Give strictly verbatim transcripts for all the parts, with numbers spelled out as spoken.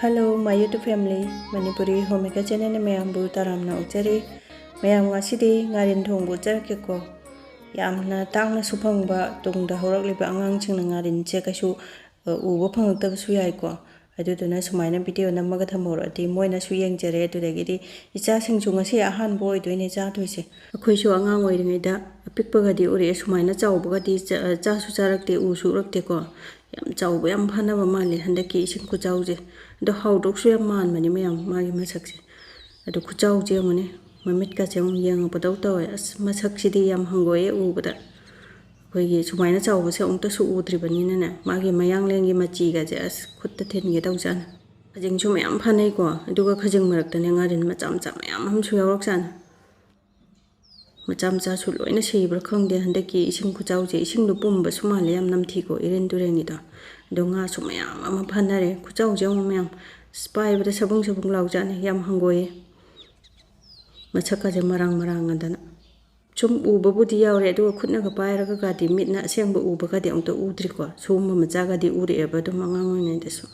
Hello, my YouTube family, Manipuri Homemaker channelꯅ ꯃꯌꯥꯝꯕꯨ ꯇꯔꯥꯝꯅ ꯑꯣꯛꯆꯔꯤ꯫ ꯃꯌꯥꯝ, ꯉꯁꯤꯗꯤ ꯉꯥꯔꯤꯟ ꯊꯣꯡꯕ ꯎꯠꯆꯔꯛꯀꯦꯀꯣ꯫ ꯌꯥꯝꯅ ꯇꯥꯡꯅꯁꯨ ꯐꯪꯕ, ꯇꯨꯡꯗ ꯍꯧꯔꯛꯂꯤꯕ ꯑꯉꯥꯡꯁꯤꯡꯅ ꯉꯥꯔꯤꯟꯁꯦ ꯀꯩꯁꯨ, ꯑ, ꯎꯕ ꯐꯪꯉꯛꯇꯕꯁꯨ ꯌꯥꯏꯀꯣ꯫ ꯑꯗꯨꯗꯨꯅ ꯁꯨꯃꯥꯏꯅ video ꯅꯝꯃꯒ ꯊꯝꯍꯧꯔꯗꯤ ꯃꯣꯏꯅꯁꯨ ꯌꯦꯡꯖꯔꯦ, ꯑꯗꯨꯗꯒꯤꯗꯤ ꯏꯆꯥꯁꯤꯡꯁꯨ ꯉꯁꯤ ꯑꯍꯥꯟꯕ ꯑꯣꯏꯗꯣꯏꯅꯦ ꯆꯥꯗꯣꯏꯁꯦ꯫ ꯑꯩꯈꯣꯏꯁꯨ ꯑꯉꯥꯡ ꯑꯣꯏꯔꯤꯉꯩꯗ ꯑꯄꯤꯛꯄꯒꯗꯤ ꯎꯔꯛꯑꯦ, ꯁꯨꯃꯥꯏꯅ ꯆꯥꯎꯕꯒꯗꯤ ꯆꯥ-, ꯆꯥꯁꯨ ꯆꯥꯔꯛꯇꯦ, ꯎꯁꯨ ꯎꯔꯛꯇꯦꯀꯣ꯫ ꯌꯥꯝ ꯆꯥꯎꯕ, ꯌꯥꯝ ꯐꯅꯕ ꯃꯥꯜꯂꯦ ꯍꯟꯗꯛꯀꯤ ꯏꯁꯤꯡ ꯈꯨꯆꯥꯎꯁꯦ꯫ ꯑꯗꯣ ꯍꯥꯎꯗꯧꯁꯨ ꯌꯥꯝ ꯃꯥꯟꯕꯅꯦ ꯃꯌꯥꯝ, ꯃꯥꯒꯤ ꯃꯁꯛꯁꯦ꯫ ꯑꯗꯣ ꯈꯨꯆꯥꯎꯁꯦ ꯌꯦꯡꯉꯨꯅꯦ, ꯃꯃꯤꯠꯀꯁꯦ ꯑꯃꯨꯛ ꯌꯦꯡꯉꯛꯄꯗꯧ ꯇꯧꯋꯦ꯫ ꯑꯁ, ꯃꯁꯛꯁꯤꯗꯤ ꯌꯥꯝ ꯍꯪꯒꯣꯏꯌꯦ ꯎꯕꯗ꯫ ꯑꯩꯈꯣꯏꯒꯤ ꯁꯨꯃꯥꯏꯅ ꯆꯥꯎꯕꯁꯦ ꯑꯃꯨꯛꯇꯁꯨ ꯎꯗ꯭ꯔꯤꯕꯅꯤꯅꯅꯦ, ꯃꯥꯒꯤ ꯃꯌꯥꯡꯂꯦꯟꯒꯤ ꯃꯆꯤꯒꯁꯦ ꯑꯁ ꯈꯨꯠꯇ ꯊꯤꯟꯒꯦ ꯇꯧꯖꯥꯠꯅꯤ꯫ ꯈꯖꯤꯡꯁꯨ ꯃꯌꯥꯝ ꯐꯥꯅꯩꯀꯣ, ꯑꯗꯨꯒ ꯈꯖꯤꯡ ꯃꯔꯛꯇꯅꯦ ꯉꯥꯔꯤꯟ ꯃꯆꯥ ꯃꯆꯥ ꯃꯌꯥꯝ ꯑꯃꯁꯨ ꯌꯥꯎꯔꯛꯆꯥꯠꯅꯤ꯫ ꯃꯆꯥ ꯃꯆꯥꯁꯨ ꯂꯣꯏꯅ ꯁꯤꯕ꯭ꯔꯥ ꯈꯪꯗꯦ ꯍꯟꯗꯛꯀꯤ ꯏꯁꯤꯡ ꯈꯨꯆꯥꯎꯁꯦ꯫ ꯏꯁꯤꯡꯗꯣ ꯄꯨꯝꯕꯁꯨ ꯃꯥꯜꯂꯦ ꯌꯥꯝ ꯅꯝꯊꯤꯀꯣ ꯏꯔꯤꯟ ꯇꯨꯔꯦꯟꯒꯤꯗꯣ꯫ ꯑꯗꯣ ꯉꯥꯁꯨ ꯃꯌꯥꯝ ꯑꯃ ꯐꯥꯅꯔꯦ꯫ ꯈꯨꯆꯥꯎꯁꯦ ꯌꯦꯡꯉꯣ ꯃꯌꯥꯝ, ꯑꯁ, ꯄꯥꯏꯕꯗ ꯁꯕꯨꯡ ꯁꯕꯨꯡ ꯂꯥꯎꯖꯥꯠꯅꯤ, ꯌꯥꯝ ꯍꯪꯒꯣꯏꯌꯦ꯫ ꯃꯁꯛꯀꯁꯦ ꯃꯔꯥꯡ ꯃꯔꯥꯡꯉꯗꯅ꯫ ꯁꯨꯝ ꯎꯕꯕꯨꯗꯤ ꯌꯥꯎꯔꯦ, ꯑꯗꯨꯒ ꯈꯨꯠꯅꯒ ꯄꯥꯏꯔꯒꯗꯤ ꯃꯤꯠꯅ ꯑꯁꯦꯡꯕ ꯎꯕꯒꯗꯤ ꯑꯃꯨꯛꯇ ꯎꯗ꯭ꯔꯤꯀꯣ꯫ ꯁꯤꯒꯨꯝꯕ ꯃꯆꯥꯒꯗꯤ ꯎꯔꯛꯑꯦꯕ ꯑꯗꯨꯝ ꯑꯉꯥꯡ ꯑꯣꯏꯔꯤꯉꯩꯗꯁꯨ꯫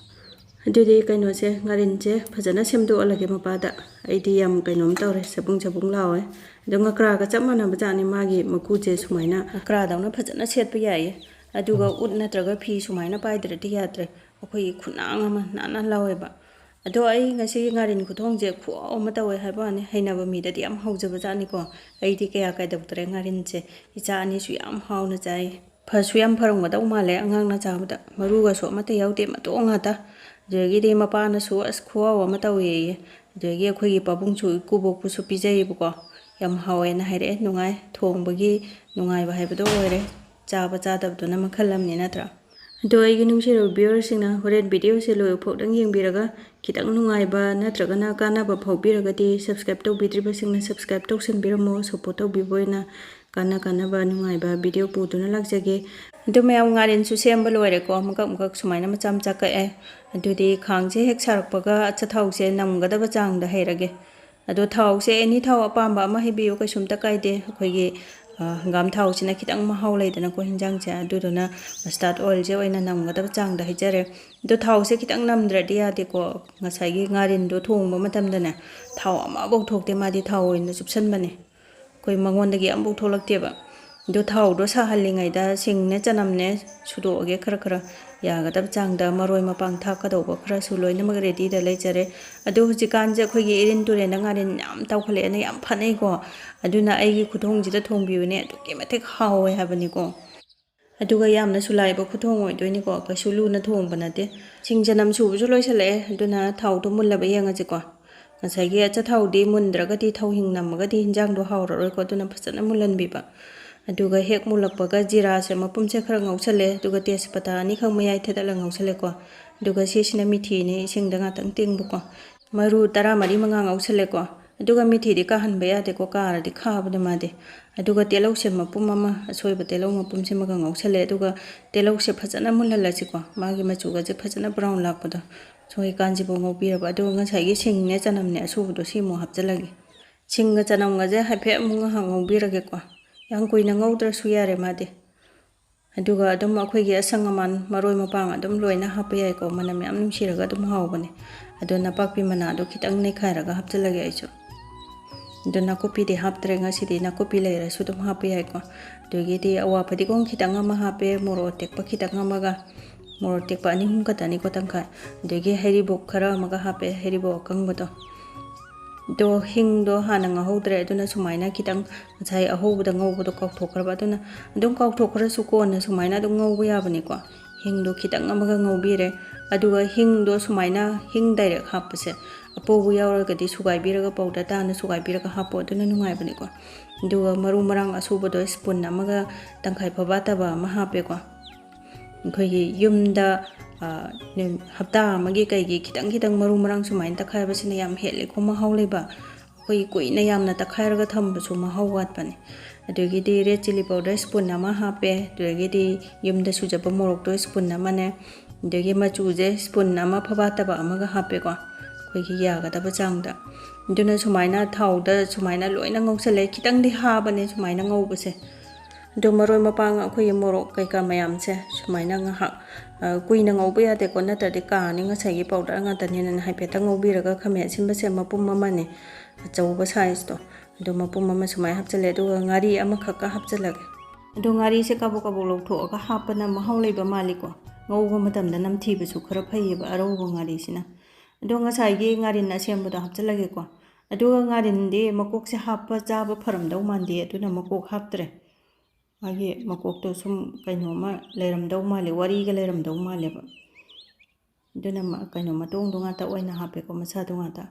ꯑꯗꯨꯗꯤ ꯀꯩꯅꯣꯁꯦ, ꯉꯥꯔꯤꯟꯁꯦ ꯐꯖꯅ ꯁꯦꯝꯗꯣꯛꯍꯜꯂꯒꯦ ꯃꯄꯥꯗ꯫ ꯑꯩꯗꯤ ꯌꯥꯝ ꯀꯩꯅꯣꯝ ꯇꯧꯔꯦ, ꯁꯕꯨꯡ ꯁꯕꯨꯡ ꯂꯥꯎꯋꯦ꯫ ꯑꯗꯣ ꯉꯀ꯭ꯔꯥꯒ ꯆꯞ ꯃꯥꯟꯅꯕ ꯖꯥꯠꯅꯤ, ꯃꯥꯒꯤ ꯃꯀꯨꯁꯦ ꯁꯨꯃꯥꯏꯅ ꯉꯀ꯭ꯔꯥꯗꯧꯅ ꯐꯖꯅ ꯁꯦꯠꯄ ꯌꯥꯏꯌꯦ꯫ ꯑꯗꯨꯒ ꯎꯠ ꯅꯠꯇ꯭ꯔꯒ ꯐꯤ ꯁꯨꯃꯥꯏꯅ ꯄꯥꯏꯗ꯭ꯔꯗꯤ ꯌꯥꯗ꯭ꯔꯦ꯫ ꯑꯩꯈꯣꯏꯒꯤ ꯈꯨꯅꯥꯡ ꯑꯃ ꯅꯥꯟ ꯅꯥꯟ ꯂꯥꯎꯋꯦꯕ꯫ ꯑꯗꯣ ꯑꯩ ꯉꯁꯤꯒꯤ ꯉꯥꯔꯤꯟ ꯈꯨꯊꯣꯡꯁꯦ ꯈꯨꯍꯥꯎ ꯑꯃ ꯇꯧꯋꯦ ꯍꯥꯏꯕ ꯋꯥꯅꯤ, ꯍꯩꯅꯕ ꯃꯤꯗꯗꯤ ꯌꯥꯝ ꯍꯥꯎꯖꯕ ꯖꯥꯠꯅꯤꯀꯣ꯫ ꯑꯩꯗꯤ ꯀꯌꯥ ꯀꯩꯗꯧꯗ꯭ꯔꯦ ꯉꯥꯔꯤꯟꯁꯦ, ꯏꯆꯥ ꯑꯅꯤꯁꯨ ꯌꯥꯝ ꯍꯥꯎꯅ ꯆꯥꯏ꯫ ꯐꯁꯨ ꯌꯥꯝ ꯐꯔꯝꯒꯗꯧ ꯃꯥꯜꯂꯦ ꯑꯉꯥꯡꯅ ꯆꯥꯕꯗ, ꯃꯔꯨꯒꯁꯨ ꯑꯃꯠꯇ ꯌꯥꯎꯗꯦ, ꯃꯇꯣꯡ ꯉꯥꯛꯇ꯫ ꯑꯗꯨꯗꯒꯤꯗꯤ ꯃꯄꯥꯅꯁꯨ ꯑꯁ ꯈꯨꯍꯥꯎ ꯑꯃ ꯇꯧꯋꯦꯌꯦ꯫ ꯑꯗꯨꯗꯒꯤ ꯑꯩꯈꯣꯏꯒꯤ ꯄꯥꯕꯨꯡꯁꯨ ꯏꯀꯨꯕꯣꯛꯄꯨꯁꯨ ꯄꯤꯖꯩꯌꯦꯕꯀꯣ꯫ ꯌꯥꯝ ꯍꯥꯎꯋꯦꯅ ꯍꯥꯏꯔꯛꯑꯦ꯫ ꯅꯨꯡꯉꯥꯏ, ꯊꯣꯡꯕꯒꯤ ꯅꯨꯡꯉꯥꯏꯕ ꯍꯥꯏꯕꯗꯣ ꯑꯣꯏꯔꯦ꯫ ꯆꯥꯕ ꯆꯥꯗꯕꯗꯨꯅ ꯃꯈꯜ ꯑꯃꯅꯤ ꯅꯠꯇ꯭ꯔꯥ? ꯑꯗꯣ ꯑꯩꯒꯤ ꯅꯨꯡꯁꯤꯔꯕ viewerꯁꯤꯡꯅ ꯍꯣꯔꯦꯟ videoꯁꯦ ꯂꯣꯏꯕ ꯐꯥꯎꯗꯪ ꯌꯦꯡꯕꯤꯔꯒ ꯈꯤꯇꯪ ꯅꯨꯡꯉꯥꯏꯕ ꯅꯠꯇ꯭ꯔꯒꯅ ꯀꯥꯟꯅꯕ ꯐꯥꯎꯕꯤꯔꯒꯗꯤ subscribe ꯇꯧꯕꯤꯗ꯭ꯔꯤꯕꯁꯤꯡꯅ subscribe ꯇꯧꯁꯟꯕꯤꯔꯝꯃꯣ, support ꯇꯧꯕꯤꯕ ꯑꯣꯏꯅ꯫ ꯀꯥꯟꯅ ꯀꯥꯟꯅꯕ ꯅꯨꯡꯉꯥꯏꯕ video ꯄꯨꯗꯨꯅ ꯂꯥꯛꯆꯒꯦ꯫ ꯑꯗꯨ ꯃꯌꯥꯝ, ꯉꯥꯔꯤꯟꯁꯨ ꯁꯦꯝꯕ ꯂꯣꯏꯔꯦꯀꯣ, ꯃꯀꯛ ꯃꯀꯛ ꯁꯨꯃꯥꯏꯅ ꯃꯆꯥ ꯃꯆꯥ ꯀꯛꯑꯦ꯫ ꯑꯗꯨꯗꯤ ꯈꯥꯡꯁꯦ ꯍꯦꯛ ꯁꯥꯔꯛꯄꯒ ꯑꯆꯥꯊꯥꯎꯁꯦ ꯅꯝꯒꯗꯕ ꯆꯥꯡꯗ ꯍꯩꯔꯒꯦ꯫ ꯑꯗꯣ ꯊꯥꯎꯁꯦ any ꯊꯥꯎ ꯑꯄꯥꯝꯕ ꯑꯃ ꯍꯩꯕꯤꯌꯨ, ꯀꯩꯁꯨꯝꯇ ꯀꯥꯏꯗꯦ꯫ ꯑꯩꯈꯣꯏꯒꯤ ꯍꯪꯒꯥꯝ ꯊꯥꯎꯁꯤꯅ ꯈꯤꯇꯪ ꯃꯍꯥꯎ ꯂꯩꯗꯅꯀꯣ ꯍꯤꯟꯖꯥꯡꯁꯦ, ꯑꯗꯨꯗꯨꯅ ꯃꯁꯇꯥꯔꯗ ꯑꯣꯏꯜꯁꯦ ꯑꯣꯏꯅ ꯅꯝꯒꯗꯕ ꯆꯥꯡꯗ ꯍꯩꯖꯔꯦ꯫ ꯑꯗꯣ ꯊꯥꯎꯁꯦ ꯈꯤꯇꯪ ꯅꯝꯗ꯭ꯔꯗꯤ ꯌꯥꯗꯦꯀꯣ꯫ ꯉꯁꯥꯏꯒꯤ ꯉꯥꯔꯤꯟꯗꯣ ꯊꯣꯡꯕ ꯃꯇꯝꯗꯅꯦ, ꯊꯥꯎ ꯑꯃꯐꯥꯎ ꯊꯣꯛꯇꯦ, ꯃꯥꯗꯤ ꯊꯥꯎ ꯑꯣꯏꯅ ꯆꯨꯞꯁꯟꯕꯅꯦ꯫ ꯑꯩꯈꯣꯏ ꯃꯉꯣꯟꯗꯒꯤ ꯑꯃꯐꯥꯎ ꯊꯣꯛꯂꯛꯇꯦꯕ꯫ ꯑꯗꯣ ꯊꯥꯎꯗꯣ ꯁꯥꯍꯜꯂꯤꯉꯩꯗ ꯁꯤꯡꯅꯦ ꯆꯅꯝꯅꯦ ꯁꯨꯗꯣꯛꯑꯒꯦ ꯈꯔ ꯈꯔ꯫ ꯌꯥꯒꯗꯕ ꯆꯥꯡꯗ ꯃꯔꯣꯏ ꯃꯄꯥꯡ ꯊꯥꯛꯀꯗꯧꯕ ꯈꯔꯁꯨ ꯂꯣꯏꯅꯃꯛ ꯔꯦꯗꯤꯗ ꯂꯩꯖꯔꯦ꯫ ꯑꯗꯣ ꯍꯧꯖꯤꯛꯀꯥꯟꯁꯦ ꯑꯩꯈꯣꯏꯒꯤ ꯏꯔꯤꯟ ꯇꯨꯔꯦꯟꯗ ꯉꯥꯔꯤꯟ ꯌꯥꯝ ꯇꯥꯎꯈꯠꯂꯛꯑꯦꯅ ꯌꯥꯝ ꯐꯅꯩꯀꯣ꯫ ꯑꯗꯨꯅ ꯑꯩꯒꯤ ꯈꯨꯊꯣꯡꯁꯤꯗ ꯊꯣꯡꯕꯤꯌꯨꯅꯦ, ꯑꯗꯨꯛꯀꯤ ꯃꯇꯤꯛ ꯍꯥꯎꯋꯦ ꯍꯥꯏꯕꯅꯤꯀꯣ꯫ ꯑꯗꯨꯒ ꯌꯥꯝꯅꯁꯨ ꯂꯥꯏꯕ ꯈꯨꯊꯣꯡ ꯑꯣꯏꯗꯣꯏꯅꯤꯀꯣ, ꯀꯩꯁꯨ ꯂꯨꯅ ꯊꯣꯡꯕ ꯅꯠꯇꯦ꯫ ꯁꯤꯡ ꯆꯅꯝ ꯁꯨꯕꯁꯨ ꯂꯣꯏꯁꯤꯜꯂꯛꯑꯦ, ꯑꯗꯨꯅ ꯊꯥꯎꯗꯣ ꯃꯨꯜꯂꯕ ꯌꯦꯡꯉꯁꯤꯀꯣ꯫ ꯉꯁꯥꯏꯒꯤ ꯑꯆꯥꯊꯥꯎꯗꯤ ꯃꯨꯟꯗ꯭ꯔꯒꯗꯤ, ꯊꯥꯎ ꯍꯤꯡ ꯅꯝꯃꯒꯗꯤ ꯍꯤꯟꯖꯥꯡꯗꯣ ꯍꯥꯎꯔꯔꯣꯏꯀꯣ, ꯑꯗꯨꯅ ꯐꯖꯅ ꯃꯨꯜꯍꯟꯕꯤꯕ꯫ ꯑꯗꯨꯒ ꯍꯦꯛ ꯃꯨꯜꯂꯛꯄꯒ ꯖꯤꯔꯥꯁꯦ ꯃꯄꯨꯝꯁꯦ ꯈꯔ ꯉꯧꯁꯜꯂꯦ, ꯑꯗꯨꯒ ꯇꯦꯖꯄꯇꯥ ꯑꯅꯤꯈꯛ ꯃꯌꯥꯏ ꯊꯦꯠꯂꯒ ꯉꯧꯁꯜꯂꯦꯀꯣ꯫ ꯑꯗꯨꯒ ꯁꯤꯁꯤꯅ ꯃꯤꯊꯤꯅꯦ, ꯏꯁꯤꯡꯗ ꯉꯥꯛꯇꯪ ꯇꯤꯡꯕꯀꯣ꯫ ꯃꯔꯨ ꯇꯔꯥ ꯃꯔꯤ ꯃꯉꯥ ꯉꯧꯁꯜꯂꯦꯀꯣ꯫ ꯑꯗꯨꯒ ꯃꯤꯊꯤꯗꯤ ꯀꯥꯍꯟꯕ ꯌꯥꯗꯦꯀꯣ, ꯀꯥꯔꯗꯤ ꯈꯥꯕꯅꯦ ꯃꯥꯗꯤ꯫ ꯑꯗꯨꯒ ꯇꯤꯜꯍꯧꯁꯦ ꯃꯄꯨꯝ ꯑꯃ, ꯑꯁꯣꯏꯕ ꯇꯤꯜꯍꯧ ꯃꯄꯨꯝꯁꯤꯃꯒ ꯉꯧꯁꯜꯂꯦ꯫ ꯑꯗꯨꯒ ꯇꯤꯜꯍꯧꯁꯦ ꯐꯖꯅ ꯃꯨꯜꯍꯜꯂꯁꯤꯀꯣ, ꯃꯥꯒꯤ ꯃꯆꯨꯒꯁꯦ ꯐꯖꯅ ꯕ꯭ꯔꯥꯎꯟ ꯂꯥꯛꯄꯗꯣ꯫ ꯁꯣꯏꯀꯥꯟꯁꯤꯕꯨ ꯉꯧꯕꯤꯔꯕ꯫ ꯑꯗꯨꯒ ꯉꯁꯥꯏꯒꯤ ꯁꯤꯡꯅꯦ ꯆꯅꯝꯅꯦ ꯑꯁꯨꯕꯗꯣ ꯁꯤ ꯑꯃꯨꯛ ꯍꯥꯞꯆꯤꯜꯂꯒꯦ꯫ ꯁꯤꯡꯒ ꯆꯅꯝꯒꯁꯦ ꯍꯥꯏꯐꯦꯠ ꯑꯃꯨꯛ ꯉꯥꯏꯍꯥꯛ ꯉꯧꯕꯤꯔꯒꯦꯀꯣ꯫ ꯌꯥꯝ ꯀꯨꯏꯅ ꯉꯧꯗ꯭ꯔꯁꯨ ꯌꯥꯔꯦ ꯃꯥꯗꯤ꯫ ꯑꯗꯨꯒ ꯑꯗꯨꯝ ꯑꯩꯈꯣꯏꯒꯤ ꯑꯁꯪ ꯑꯃꯥꯟ ꯃꯔꯣꯏ ꯃꯄꯥꯡ ꯑꯗꯨꯝ ꯂꯣꯏꯅ ꯍꯥꯞꯄ ꯌꯥꯏꯀꯣ, ꯃꯅꯝ ꯌꯥꯝ ꯅꯨꯡꯁꯤꯔꯒ ꯑꯗꯨꯝ ꯍꯥꯎꯕꯅꯦ꯫ ꯑꯗꯣ ꯅꯄꯥꯛꯄꯤ ꯃꯅꯥꯗꯣ ꯈꯤꯇꯪ ꯅꯩꯈꯥꯏꯔꯒ ꯍꯥꯞꯆꯤꯜꯂꯒꯦ ꯑꯩꯁꯨ꯫ ꯑꯗꯣ ꯅꯥꯀꯨꯞꯄꯤꯗꯤ ꯍꯥꯞꯇ꯭ꯔꯦ ꯉꯁꯤꯗꯤ, ꯅꯥꯀꯨꯞꯄꯤ ꯂꯩꯔꯁꯨ ꯑꯗꯨꯝ ꯍꯥꯞꯄ ꯌꯥꯏꯀꯣ꯫ ꯑꯗꯒꯤꯗꯤ ꯑꯋꯥ ꯐꯗꯤꯒꯣꯝ ꯈꯤꯇꯪ ꯑꯃ ꯍꯥꯞꯄꯦ, ꯃꯣꯔꯣꯛ ꯑꯇꯦꯛꯄ ꯈꯤꯇꯪ ꯑꯃꯒ, ꯃꯣꯔꯣꯛ ꯑꯇꯦꯛꯄ ꯑꯅꯤ ꯑꯍꯨꯝ ꯈꯛꯇꯅꯤꯀꯣ ꯇꯪꯈꯥꯏ꯫ ꯑꯗꯒꯤ ꯍꯩꯔꯤꯕꯣꯞ ꯈꯔ ꯑꯃꯒ ꯍꯥꯞꯄꯦ, ꯍꯩꯔꯤꯕꯣꯞ ꯑꯀꯪꯕꯗꯣ꯫ ꯑꯗꯣ ꯍꯤꯡꯗꯣ ꯍꯥꯟꯅ ꯉꯧꯍꯧꯗ꯭ꯔꯦ, ꯑꯗꯨꯅ ꯁꯨꯃꯥꯏꯅ ꯈꯤꯇꯪ ꯉꯁꯥꯏ ꯑꯍꯧꯕꯗ ꯉꯧꯕꯗꯣ ꯀꯥꯎꯊꯣꯛꯈ꯭ꯔꯕ, ꯑꯗꯨꯅ ꯑꯗꯨꯝ ꯀꯥꯎꯊꯣꯛꯈ꯭ꯔꯁꯨ ꯀꯣꯟꯅ ꯁꯨꯃꯥꯏꯅ ꯑꯗꯨꯝ ꯉꯧꯕ ꯌꯥꯕꯅꯤꯀꯣ꯫ ꯍꯤꯡꯗꯣ ꯈꯤꯇꯪ ꯑꯃꯒ ꯉꯧꯕꯤꯔꯦ꯫ ꯑꯗꯨꯒ ꯍꯤꯡꯗꯣ ꯁꯨꯃꯥꯏꯅ ꯍꯤꯡ ꯗꯥꯏꯔꯦꯛ ꯍꯥꯞꯄꯁꯦ, ꯑꯄꯧꯕ ꯌꯥꯎꯔꯒꯗꯤ ꯁꯨꯒꯥꯏꯕꯤꯔꯒ, ꯄꯥꯎꯗꯔ ꯇꯥꯅ ꯁꯨꯒꯥꯏꯕꯤꯔꯒ ꯍꯥꯞꯄꯣ, ꯑꯗꯨꯅ ꯅꯨꯡꯉꯥꯏꯕꯅꯤꯀꯣ꯫ ꯑꯗꯨꯒ ꯃꯔꯨ ꯃꯔꯥꯡ ꯑꯁꯨꯕꯗꯣ ꯁ꯭ꯄꯨꯟ ꯑꯃꯒ ꯇꯪꯈꯥꯏ ꯐꯕꯥꯠꯇꯕ ꯑꯃ ꯍꯥꯞꯄꯦꯀꯣ꯫ ꯑꯩꯈꯣꯏꯒꯤ ꯌꯨꯝꯗ, ꯑ, ꯅꯨ-, ꯍꯞꯇꯥ ꯑꯃꯒꯤ ꯀꯩꯒꯤ ꯈꯤꯇꯪ ꯈꯤꯇꯪ ꯃꯔꯨ ꯃꯔꯥꯡ ꯁꯨꯃꯥꯏꯅ ꯇꯛꯈꯥꯏꯕꯁꯤꯅ ꯌꯥꯝ ꯍꯦꯜꯂꯤꯀꯣ ꯃꯍꯥꯎ ꯂꯩꯕ꯫ ꯑꯩꯈꯣꯏꯒꯤ ꯀꯨꯏꯅ ꯌꯥꯝꯅ ꯇꯛꯈꯥꯏꯔꯒ ꯊꯝꯕꯁꯨ ꯃꯍꯥꯎ ꯋꯥꯠꯄꯅꯦ꯫ ꯑꯗꯨꯗꯒꯤꯗꯤ red chilli powder ꯁ꯭ꯄꯨꯟ ꯑꯃ ꯍꯥꯞꯄꯦ, ꯑꯗꯨꯗꯒꯤꯗꯤ ꯌꯨꯝꯗ ꯁꯨꯖꯕ ꯃꯣꯔꯣꯛꯇꯣ ꯁ꯭ꯄꯨꯟ ꯑꯃꯅꯦ, ꯑꯗꯒꯤ ꯃꯆꯨꯁꯦ ꯁ꯭ꯄꯨꯟ ꯑꯃ ꯐꯕꯥꯠꯇꯕ ꯑꯃꯒ ꯍꯥꯞꯄꯦꯀꯣ꯫ ꯑꯩꯈꯣꯏꯒꯤ ꯌꯥꯒꯗꯕ ꯆꯥꯡꯗ꯫ ꯑꯗꯨꯅ ꯁꯨꯃꯥꯏꯅ ꯊꯥꯎꯗ ꯁꯨꯃꯥꯏꯅ ꯂꯣꯏꯅ ꯉꯧꯁꯜꯂꯦ꯫ ꯈꯤꯇꯪꯗꯤ ꯍꯥꯕꯅꯦ ꯁꯨꯃꯥꯏꯅ ꯉꯧꯕꯁꯦ꯫ ꯑꯗꯣ ꯃꯔꯣꯏ ꯃꯄꯥꯡ, ꯑꯩꯈꯣꯏꯒꯤ ꯃꯣꯔꯣꯛ ꯀꯩꯀꯥ ꯃꯌꯥꯝꯁꯦ ꯁꯨꯃꯥꯏꯅ ꯉꯥꯏꯍꯥꯛ, ꯑ, ꯀꯨꯏꯅ ꯉꯧꯕ ꯌꯥꯗꯦꯀꯣ, ꯅꯠꯇ꯭ꯔꯗꯤ ꯀꯥꯅꯤ꯫ ꯉꯁꯥꯏꯒꯤ ꯄꯥꯎꯗꯔ ꯉꯥꯛꯇꯅꯤꯅ ꯍꯥꯏꯐꯦꯠꯇꯪ ꯉꯧꯕꯤꯔꯒ ꯈꯥꯃꯦꯟ ꯑꯁꯤꯟꯕꯁꯦ ꯃꯄꯨꯝ ꯑꯃꯅꯦ, ꯑꯆꯧꯕ ꯁꯥꯏꯖꯇꯣ, ꯑꯗꯣ ꯃꯄꯨꯝ ꯑꯃ ꯁꯨꯃꯥꯏꯅ ꯍꯥꯞꯆꯤꯜꯂꯦ꯫ ꯑꯗꯨꯒ ꯉꯥꯔꯤ ꯑꯃꯈꯛꯀ ꯍꯥꯞꯆꯤꯜꯂꯒꯦ꯫ ꯑꯗꯣ ꯉꯥꯔꯤꯁꯦ ꯀꯥꯕꯣꯛ ꯀꯥꯕꯣꯛ ꯂꯧꯊꯣꯛꯑꯒ ꯍꯥꯞꯄꯅ ꯃꯍꯥꯎ ꯂꯩꯕ ꯃꯥꯜꯂꯤꯀꯣ꯫ ꯉꯧꯕ ꯃꯇꯝꯗ ꯅꯝꯊꯤꯕꯁꯨ ꯈꯔ ꯐꯩꯌꯦꯕ ꯑꯔꯧꯕ ꯉꯥꯔꯤꯁꯤꯅ꯫ ꯑꯗꯣ ꯉꯁꯥꯏꯒꯤ ꯉꯥꯔꯤꯟ ꯑꯁꯦꯝꯕꯗꯣ ꯍꯥꯞꯆꯤꯜꯂꯒꯦꯀꯣ꯫ ꯑꯗꯨꯒ ꯉꯥꯔꯤꯟꯗꯤ ꯃꯀꯣꯛꯁꯦ ꯍꯥꯞꯄ ꯆꯥꯕ ꯐꯔꯝꯗꯧ ꯃꯥꯟꯗꯦ, ꯑꯗꯨꯅ ꯃꯀꯣꯛ ꯍꯥꯞꯇ꯭ꯔꯦ꯫ ꯃꯥꯒꯤ ꯃꯀꯣꯛꯇꯣ ꯁꯨꯝ ꯀꯩꯅꯣꯝꯃ ꯂꯩꯔꯝꯗꯧ ꯃꯥꯜꯂꯦ, ꯋꯥꯔꯤꯒ ꯂꯩꯔꯝꯗꯧ ꯃꯥꯜꯂꯦꯕ꯫ ꯑꯗꯨꯅ ꯃ-, ꯀꯩꯅꯣ, ꯃꯇꯣꯡꯗꯣ ꯉꯥꯛꯇ ꯑꯣꯏꯅ ꯍꯥꯞꯄꯦꯀꯣ, ꯃꯁꯥꯗꯣ ꯉꯥꯛꯇ꯫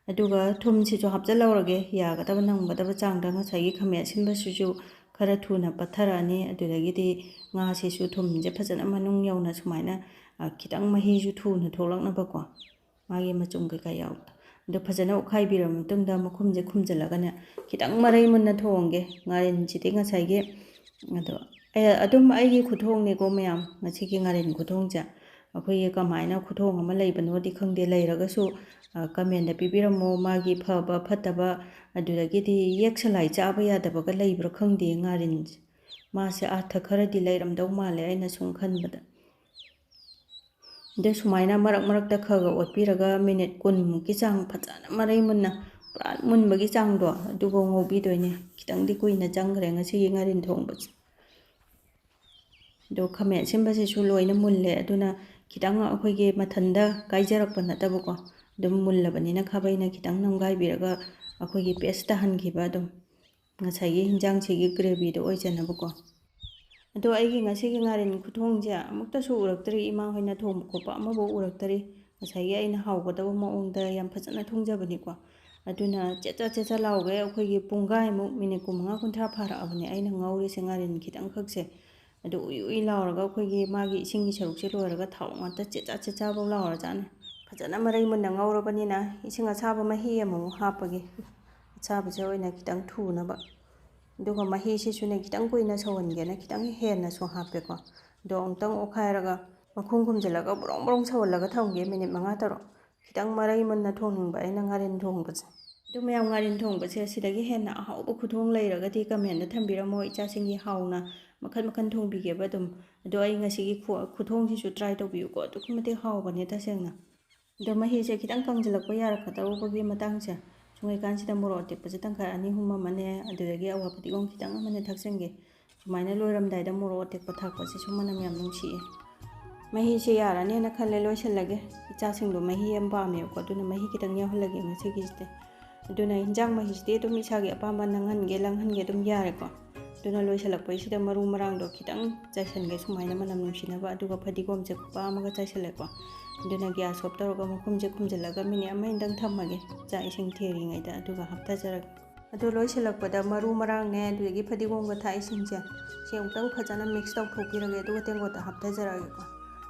ꯑꯗꯨꯒ ꯊꯨꯝꯁꯤꯁꯨ ꯍꯥꯞꯆꯤꯜꯍꯧꯔꯒꯦ, ꯌꯥꯒꯗꯕ ꯅꯪꯒꯗꯕ ꯆꯥꯡꯗ꯫ ꯉꯁꯥꯏꯒꯤ ꯈꯥꯃꯦꯟ ꯑꯁꯤꯟꯕꯁꯤꯁꯨ ꯈꯔ ꯊꯨꯅ ꯄꯠꯊꯔꯛꯑꯅꯤ꯫ ꯑꯗꯨꯗꯒꯤꯗꯤ ꯉꯥꯁꯤꯁꯨ ꯊꯨꯝꯁꯦ ꯐꯖꯅ ꯃꯅꯨꯡ ꯌꯧꯅ ꯁꯨꯃꯥꯏꯅ, ꯑ, ꯈꯤꯇꯪ ꯃꯍꯤꯁꯨ ꯊꯨꯅ ꯊꯣꯛꯂꯛꯅꯕꯀꯣ, ꯃꯥꯒꯤ ꯃꯆꯨꯝ ꯀꯩꯀꯥ ꯌꯥꯎꯕꯗꯣ꯫ ꯑꯗꯨ ꯐꯖꯅ ꯑꯣꯠꯈꯥꯏꯕꯤꯔꯕ ꯃꯇꯨꯡꯗ ꯃꯈꯨꯝꯁꯦ ꯈꯨꯝꯖꯤꯜꯂꯒꯅꯦ, ꯈꯤꯇꯪ ꯃꯔꯩ ꯃꯨꯟꯅ ꯊꯣꯡꯒꯦ꯫ ꯉꯥꯔꯤꯟꯁꯤꯗꯤ ꯉꯁꯥꯏꯒꯤ, ꯑꯗꯣ ꯑꯩ ꯑꯗꯨꯝ ꯑꯩꯒꯤ ꯈꯨꯊꯣꯡꯅꯤꯀꯣ ꯃꯌꯥꯝ, ꯉꯁꯤꯒꯤ ꯉꯥꯔꯤꯟ ꯈꯨꯊꯣꯡꯁꯦ꯫ ꯑꯩꯈꯣꯏꯒꯤ ꯀꯃꯥꯏꯅ ꯈꯨꯊꯣꯡ ꯑꯃ ꯂꯩꯕꯅꯣꯗꯤ ꯈꯪꯗꯦ, ꯂꯩꯔꯒꯁꯨ, ꯑ, comment ꯄꯤꯕꯤꯔꯝꯃꯣ꯫ ꯃꯥꯒꯤ ꯐꯕ ꯐꯠꯇꯕ, ꯑꯗꯨꯗꯒꯤꯗꯤ ꯌꯦꯛ ꯁꯂꯥꯏ ꯆꯥꯕ ꯌꯥꯗꯕꯒ ꯂꯩꯕ꯭ꯔꯥ ꯈꯪꯗꯦ ꯉꯥꯔꯤꯟꯁꯦ꯫ ꯃꯥꯁꯦ ꯑꯥꯔꯊ ꯈꯔꯗꯤ ꯂꯩꯔꯝꯗꯧ ꯃꯥꯜꯂꯦ ꯑꯩꯅ ꯁꯨꯝ ꯈꯟꯕꯗ꯫ ꯑꯗ ꯁꯨꯃꯥꯏꯅ ꯃꯔꯛ ꯃꯔꯛꯇ ꯈꯔ ꯈꯔ ꯑꯣꯠꯄꯤꯔꯒ ꯃꯤꯅꯤꯠ ꯀꯨꯟꯃꯨꯛꯀꯤ ꯆꯥꯡ ꯐꯖꯅ ꯃꯔꯩ ꯃꯨꯟꯅ, ꯄꯨꯔꯥ ꯃꯨꯟꯕꯒꯤ ꯆꯥꯡꯗꯣ ꯑꯗꯨꯐꯥꯎ ꯉꯧꯕꯤꯗꯣꯏꯅꯦ꯫ ꯈꯤꯇꯪꯗꯤ ꯀꯨꯏꯅ ꯆꯪꯈ꯭ꯔꯦ ꯉꯁꯤꯒꯤ ꯉꯥꯔꯤꯟ ꯊꯣꯡꯕꯁꯦ꯫ ꯑꯗꯣ ꯈꯥꯃꯦꯟ ꯑꯁꯤꯟꯕꯁꯤꯁꯨ ꯂꯣꯏꯅ ꯃꯨꯜꯂꯦ, ꯑꯗꯨꯅ ꯈꯤꯇꯪ ꯑꯩꯈꯣꯏꯒꯤ ꯃꯊꯟꯗ ꯀꯥꯏꯖꯔꯛꯄ ꯅꯠꯇꯕꯀꯣ, ꯑꯗꯨꯝ ꯃꯨꯜꯂꯕꯅꯤꯅ ꯈꯥꯕꯩꯅ ꯈꯤꯇꯪ ꯅꯝꯒꯥꯏꯕꯤꯔꯒ ꯑꯩꯈꯣꯏꯒꯤ paste ꯇꯥꯍꯟꯈꯤꯕ ꯑꯗꯨꯝ ꯉꯁꯥꯏꯒꯤ ꯍꯤꯟꯖꯥꯡꯁꯤꯒꯤ gravyꯗꯣ ꯑꯣꯏꯖꯅꯕꯀꯣ꯫ ꯑꯗꯣ ꯑꯩꯒꯤ ꯉꯁꯤꯒꯤ ꯉꯥꯔꯤꯟ ꯈꯨꯊꯣꯡꯁꯦ ꯑꯃꯨꯛꯇꯁꯨ ꯎꯔꯛꯇ꯭ꯔꯤ, ꯏꯃꯥ ꯍꯣꯏꯅ ꯊꯣꯡꯕ ꯈꯣꯠꯄ ꯑꯃꯐꯥꯎ ꯎꯔꯛꯇ꯭ꯔꯤ꯫ ꯉꯁꯥꯏꯒꯤ ꯑꯩꯅ ꯍꯥꯎꯒꯗꯕ ꯃꯑꯣꯡꯗ ꯌꯥꯝ ꯐꯖꯅ ꯊꯣꯡꯖꯕꯅꯤꯀꯣ꯫ ꯑꯗꯨꯅ ꯆꯦꯠꯆꯥ ꯆꯦꯠꯆꯥ ꯂꯥꯎꯒꯩ ꯑꯩꯈꯣꯏꯒꯤ ꯄꯨꯡꯈꯥꯏꯃꯨꯛ, ꯃꯤꯅꯤꯠ ꯀꯨꯟꯃꯉꯥ ꯀꯨꯟꯊ꯭ꯔꯥ ꯐꯥꯔꯛꯑꯕꯅꯦ ꯑꯩꯅ ꯉꯧꯔꯤꯁꯦ ꯉꯥꯔꯤꯟ ꯈꯤꯇꯪꯈꯛꯁꯦ꯫ ꯑꯗꯨ ꯎꯏ ꯎꯏ ꯂꯥꯎꯔꯒ ꯑꯩꯈꯣꯏꯒꯤ ꯃꯥꯒꯤ ꯏꯁꯤꯡꯒꯤ ꯁꯔꯨꯛꯁꯦ ꯂꯣꯏꯔꯒ ꯊꯥꯎ ꯉꯥꯛꯇ ꯆꯦꯠꯆꯥ ꯆꯦꯠꯆꯥꯐꯥꯎ ꯂꯥꯎꯔꯖꯥꯠꯅꯤ꯫ ꯐꯖꯅ ꯃꯔꯩ ꯃꯨꯟꯅ ꯉꯧꯔꯕꯅꯤꯅ ꯏꯁꯤꯡ ꯑꯁꯥꯕ ꯃꯍꯤ ꯑꯃꯃꯨꯛ ꯍꯥꯞꯄꯒꯦ꯫ ꯑꯁꯥꯕꯁꯦ ꯑꯣꯏꯅ ꯈꯤꯇꯪ ꯊꯨꯅꯕ꯫ ꯑꯗꯨꯒ ꯃꯍꯤꯁꯤꯁꯨꯅꯦ ꯈꯤꯇꯪ ꯀꯨꯏꯅ ꯁꯧꯍꯟꯒꯦꯅ ꯈꯤꯇꯪ ꯍꯦꯟꯅꯁꯨ ꯍꯥꯞꯄꯦꯀꯣ꯫ ꯑꯗꯣ ꯑꯃꯨꯛꯇꯪ ꯑꯣꯠꯈꯥꯏꯔꯒ ꯃꯈꯨꯝ ꯈꯨꯝꯖꯤꯜꯂꯒ ꯕ꯭ꯔꯣꯡ ꯕ꯭ꯔꯣꯡ ꯁꯧꯍꯜꯂꯒ ꯊꯝꯒꯦ ꯃꯤꯅꯤꯠ ꯃꯉꯥ ꯇꯔꯨꯛ꯫ ꯈꯤꯇꯪ ꯃꯔꯩ ꯃꯨꯟꯅ ꯊꯣꯡꯅꯤꯡꯕ ꯑꯩꯅ ꯉꯥꯔꯦꯟ ꯊꯣꯡꯕꯁꯦ꯫ ꯑꯗꯨ ꯃꯌꯥꯝ, ꯉꯥꯔꯦꯟ ꯊꯣꯡꯕꯁꯦ ꯑꯁꯤꯗꯒꯤ ꯍꯦꯟꯅ ꯑꯍꯥꯎꯕ ꯈꯨꯊꯣꯡ ꯂꯩꯔꯒꯗꯤ comment ꯊꯝꯕꯤꯔꯝꯃꯣ꯫ ꯏꯆꯥꯁꯤꯡꯒꯤ ꯍꯥꯎꯅ ꯃꯈꯜ ꯃꯈꯜ ꯊꯣꯡꯕꯤꯒꯦꯕ ꯑꯗꯨꯝ꯫ ꯑꯗꯣ ꯑꯩ ꯉꯁꯤꯒꯤ ꯈꯨ-, ꯈꯨꯊꯣꯡꯁꯤꯁꯨ try ꯇꯧꯕꯤꯌꯨꯀꯣ, ꯑꯗꯨꯛꯀꯤ ꯃꯇꯤꯛ ꯍꯥꯎꯕꯅꯦ ꯇꯁꯦꯡꯅ꯫ ꯑꯗꯣ ꯃꯍꯤꯁꯦ ꯈꯤꯇꯪ ꯀꯪꯁꯤꯜꯂꯛꯄ ꯌꯥꯔꯛꯀꯗꯧꯕꯒꯤ ꯃꯇꯥꯡꯁꯦ, ꯁꯨꯡꯉꯩꯀꯥꯟꯁꯤꯗ ꯃꯣꯔꯣꯛ ꯑꯇꯦꯛꯄꯁꯦ ꯇꯪꯈꯥꯏ ꯑꯅꯤ ꯑꯍꯨꯝ ꯑꯃꯅꯦ, ꯑꯗꯨꯗꯒꯤ ꯑꯋꯥ ꯐꯗꯤꯒꯣꯝ ꯈꯤꯇꯪ ꯑꯃꯅꯦ ꯊꯥꯛꯆꯤꯟꯒꯦ꯫ ꯁꯨꯃꯥꯏꯅ ꯂꯣꯏꯔꯝꯗꯥꯏꯗ ꯃꯣꯔꯣꯛ ꯑꯇꯦꯛꯄ ꯊꯥꯛꯄꯁꯤꯁꯨ ꯃꯅꯝ ꯌꯥꯝ ꯅꯨꯡꯁꯤꯌꯦ꯫ ꯃꯍꯤꯁꯦ ꯌꯥꯔꯅꯦꯅ ꯈꯜꯂꯦ, ꯂꯣꯏꯁꯤꯜꯂꯒꯦ꯫ ꯏꯆꯥꯁꯤꯡꯗꯣ ꯃꯍꯤ ꯌꯥꯝ ꯄꯥꯝꯃꯦꯕꯀꯣ, ꯑꯗꯨꯅ ꯃꯍꯤ ꯈꯤꯇꯪ ꯌꯥꯎꯍꯜꯂꯒꯦ ꯉꯁꯤꯒꯤꯁꯤꯗꯤ꯫ ꯑꯗꯨꯅ ꯏꯟꯖꯥꯡ ꯃꯍꯤꯁꯤꯗꯤ ꯑꯗꯨꯝ ꯏꯁꯥꯒꯤ ꯑꯄꯥꯝꯕ ꯅꯪꯍꯟꯒꯦ ꯂꯥꯡꯍꯟꯒꯦ ꯑꯗꯨꯝ ꯌꯥꯔꯦꯀꯣ꯫ ꯑꯗꯨꯅ ꯂꯣꯏꯁꯤꯜꯂꯛꯄꯩꯁꯤꯗ ꯃꯔꯨ ꯃꯔꯥꯡꯗꯣ ꯈꯤꯇꯪ ꯆꯥꯏꯁꯤꯟꯒꯦ ꯁꯨꯃꯥꯏꯅ ꯃꯅꯝ ꯅꯨꯡꯁꯤꯅꯕ, ꯑꯗꯨꯒ ꯐꯗꯤꯒꯣꯝꯁꯦ ꯈꯨꯄꯥ ꯑꯃꯒ ꯆꯥꯏꯁꯤꯜꯂꯦꯀꯣ꯫ ꯑꯗꯨꯅ gas off ꯇꯧꯔꯒ ꯃꯈꯨꯝꯁꯦ ꯈꯨꯝꯖꯤꯜꯂꯒ minute ꯑꯃꯅꯤꯗꯪ ꯊꯝꯃꯒꯦ, ꯆꯥꯛ ꯏꯁꯤꯡ ꯊꯤꯔꯤꯉꯩꯗ, ꯑꯗꯨꯒ ꯍꯥꯞꯊꯖꯔꯒꯦ꯫ ꯑꯗꯨ ꯂꯣꯏꯁꯤꯜꯂꯛꯄꯗ ꯃꯔꯨ ꯃꯔꯥꯡꯅꯦ, ꯑꯗꯨꯗꯒꯤ ꯐꯗꯤꯒꯣꯝꯒ ꯊꯥꯛꯏꯁꯤꯡꯁꯦ ꯁꯤ ꯑꯃꯨꯛꯇꯪ ꯐꯖꯅ mix ꯇꯧꯊꯣꯛꯄꯤꯔꯒꯦ, ꯑꯗꯨꯒ ꯇꯦꯡꯀꯣꯠꯇ ꯍꯥꯞꯊꯖꯔꯛꯑꯒꯦꯀꯣ꯫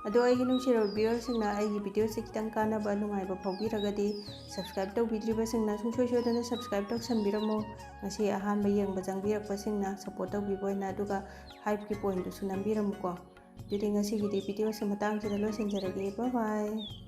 ꯑꯗꯣ ꯑꯩꯒꯤ ꯅꯨꯡꯁꯤꯔꯕ viewerꯁꯤꯡꯅ ꯑꯩꯒꯤ videoꯁꯦ ꯈꯤꯇꯪ ꯀꯥꯟꯅꯕ ꯅꯨꯡꯉꯥꯏꯕ ꯐꯥꯎꯕꯤꯔꯒꯗꯤ subscribe ꯇꯧꯕꯤꯗ꯭ꯔꯤꯕꯁꯤꯡꯅ ꯁꯨꯡꯁꯣꯏ ꯁꯣꯏꯗꯅ subscribe ꯇꯧꯁꯟꯕꯤꯔꯝꯃꯣ꯫ ꯉꯁꯤ ꯑꯍꯥꯟꯕ ꯌꯦꯡꯕ ꯆꯪꯕꯤꯔꯛꯄꯁꯤꯡꯅ support ꯇꯧꯕꯤꯕ ꯑꯣꯏꯅ, ꯑꯗꯨꯒ hypeꯀꯤ pointꯗꯨꯁꯨ ꯅꯝꯕꯤꯔꯝꯃꯨꯀꯣ꯫ ꯑꯗꯨꯗꯤ ꯉꯁꯤꯒꯤꯗꯤ videoꯁꯦ ꯃꯇꯥꯡꯁꯤꯗ ꯂꯣꯏꯁꯤꯟꯖꯔꯒꯦ꯫ Bye bye꯫